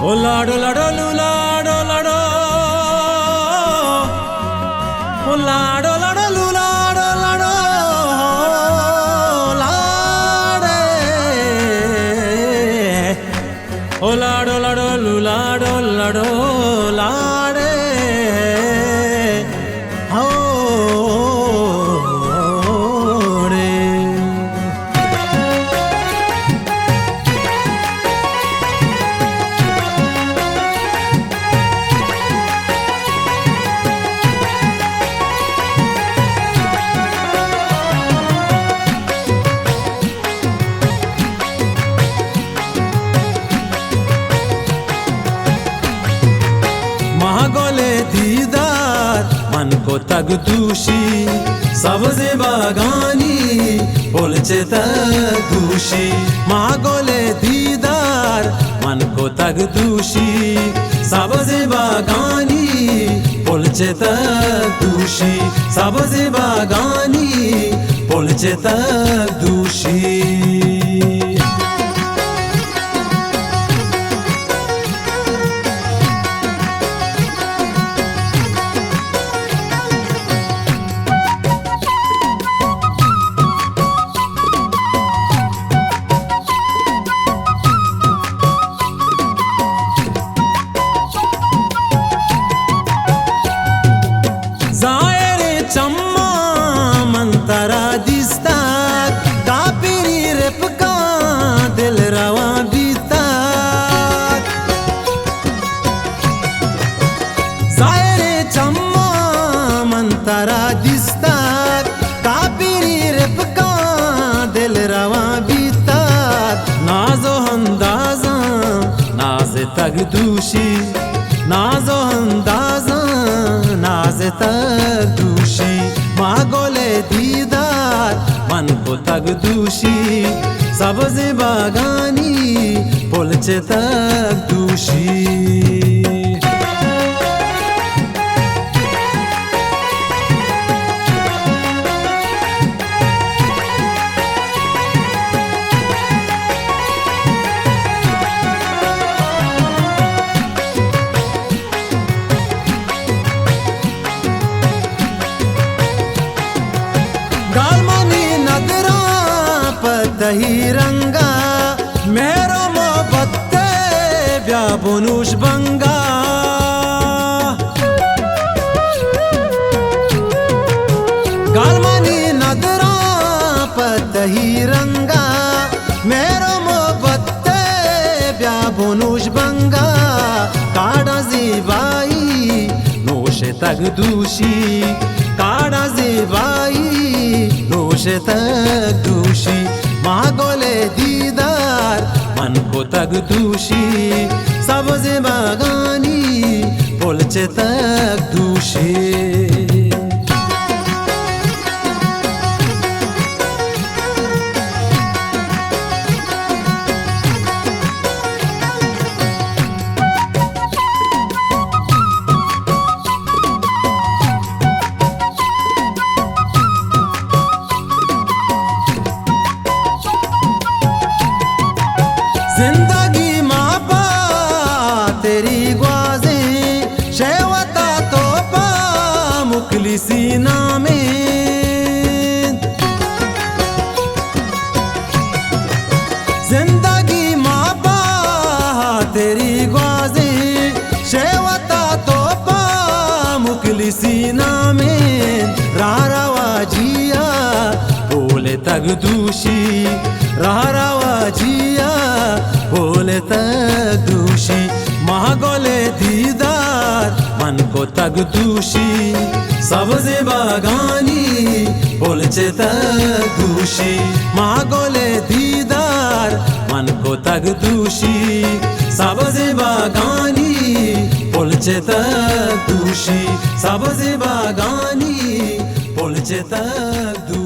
او لاڑو لاڑو لو لاڑو لاڑو، او لاڑو لاڑو لو لاڑو لاڑو، لاڑے۔ او لاڑو لاڑو لو لاڑو لاڑو، لاڑے۔ ہو ڑے۔ ما گل ءِ دیدار من کتگ دوشی، سبزیں باگانی پل چتگ دوشی۔ ما گل ءِ دیدار من کتگ دوشی، سبزیں باگانی پل چتگ دوشی، سبزیں باگانی پل چتگ دوشی۔ ظاہریں چماں من ترا دیستگ، کاپیری رپکاں دل رواں بیتگ۔ ظاہریں چماں من ترا دیستگ، کاپیری رپکاں دل رواں بیتگ۔ ناز و اندازاں نازتگ دوشی، ناز و اندازاں نازتگ دوشی۔ ما گل ءِ دیدار من کتگ دوشی، سبزیں باگانی پل چتگ دوشی۔ گالمانی ندراں پہ تئی رنگا، مہر و محبت ءِ بیا بنوش بنگا۔ گالمانی ندراں پہ تئی رنگا، مہر و محبت ءِ بیا بنوش بنگا۔ کاڑاں زیبائی نوشتگ دوشی، کاڑاں زیبائی نوشتگ دوشی۔ ما گل ءِ دیدار من کتگ دوشی، سبزیں باگانی پل چتگ دوشی۔ زندگی ما پہ تیری گوازیں، شے وتا تو پہ مخلصی نامیں۔ زندگی ما پہ تیری گوازیں، شے وتا تو پہ مخلصی نامیں۔ راہ رواجیا بولتگ دوشی، راہ رواجیا بولتگ دوشی۔ ما گل ءِ دیدار من کتگ دوشی، سبزیں باگانی پل چتگ دوشی۔ ما گل ءِ دیدار من کتگ دوشی، سبزیں باگانی پل چتگ دوشی، سبزیں باگانی پل چتگ دوشی۔